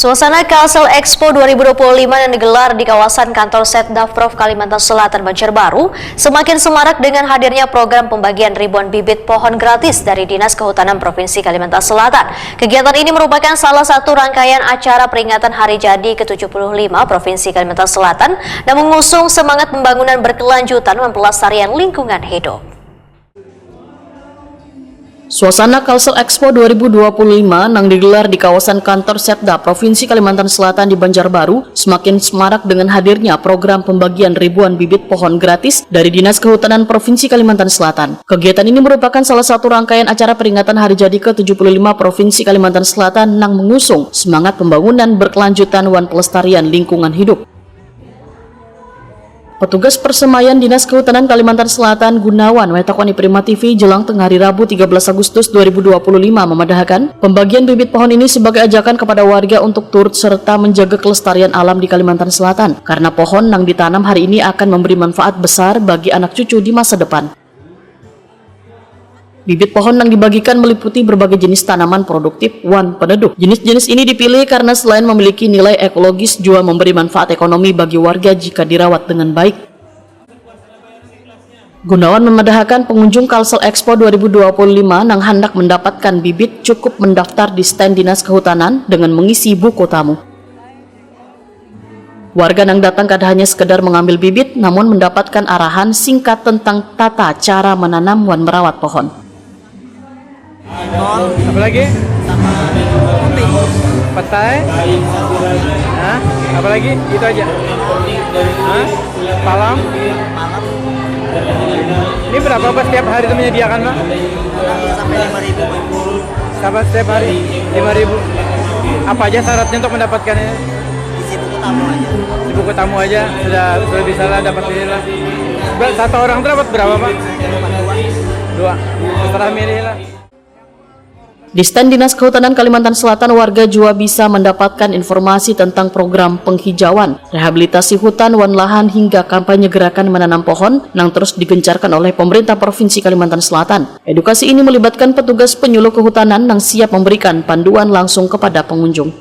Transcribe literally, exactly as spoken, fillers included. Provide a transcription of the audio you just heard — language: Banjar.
Suasana Kalsel Expo dua ribu dua puluh lima yang digelar di kawasan kantor Setda Prov Kalimantan Selatan Banjarbaru semakin semarak dengan hadirnya program pembagian ribuan bibit pohon gratis dari Dinas Kehutanan Provinsi Kalimantan Selatan. Kegiatan ini merupakan salah satu rangkaian acara peringatan Hari Jadi ke tujuh puluh lima Provinsi Kalimantan Selatan dan mengusung semangat pembangunan berkelanjutan dan pelestarian lingkungan hidup. Suasana Kalsel Expo dua ribu dua puluh lima nang digelar di kawasan kantor Setda Provinsi Kalimantan Selatan di Banjarbaru semakin semarak dengan hadirnya program pembagian ribuan bibit pohon gratis dari Dinas Kehutanan Provinsi Kalimantan Selatan. Kegiatan ini merupakan salah satu rangkaian acara peringatan Hari Jadi ke tujuh puluh lima Provinsi Kalimantan Selatan nang mengusung semangat pembangunan berkelanjutan wan pelestarian lingkungan hidup. Petugas Persemaian Dinas Kehutanan Kalimantan Selatan, Gunawan, metakoni Prima T V jelang tengah hari Rabu tiga belas Agustus dua ribu dua puluh lima memadahakan, pembagian bibit pohon ini sebagai ajakan kepada warga untuk turut serta menjaga kelestarian alam di Kalimantan Selatan, karena pohon yang ditanam hari ini akan memberi manfaat besar bagi anak cucu di masa depan. Bibit pohon yang dibagikan meliputi berbagai jenis tanaman produktif wan peneduh. Jenis-jenis ini dipilih karena selain memiliki nilai ekologis, juga memberi manfaat ekonomi bagi warga jika dirawat dengan baik. Gunawan memadahakan pengunjung Kalsel Expo dua ribu dua puluh lima nang hendak mendapatkan bibit cukup mendaftar di stand Dinas Kehutanan dengan mengisi buku tamu. Warga nang datang kada hanya sekedar mengambil bibit, namun mendapatkan arahan singkat tentang tata cara menanam wan merawat pohon. Apalagi? Petai. Hah? Apalagi? Itu aja. Hah? Palam. Ini berapa, Pak, setiap hari itu menyediakan, Pak? Sampai lima ribu. Sampai setiap hari lima ribu. Apa aja syaratnya untuk mendapatkannya? Isi buku tamu aja. Isi buku tamu aja sudah sudah bisa lah dapat ini lah. Satu orang tuh dapat berapa, Pak? Dua. Terserah milih lah. Di stand Dinas Kehutanan Kalimantan Selatan, warga juga bisa mendapatkan informasi tentang program penghijauan, rehabilitasi hutan wan lahan, hingga kampanye gerakan menanam pohon nang terus digencarkan oleh pemerintah Provinsi Kalimantan Selatan. Edukasi ini melibatkan petugas penyuluh kehutanan nang siap memberikan panduan langsung kepada pengunjung.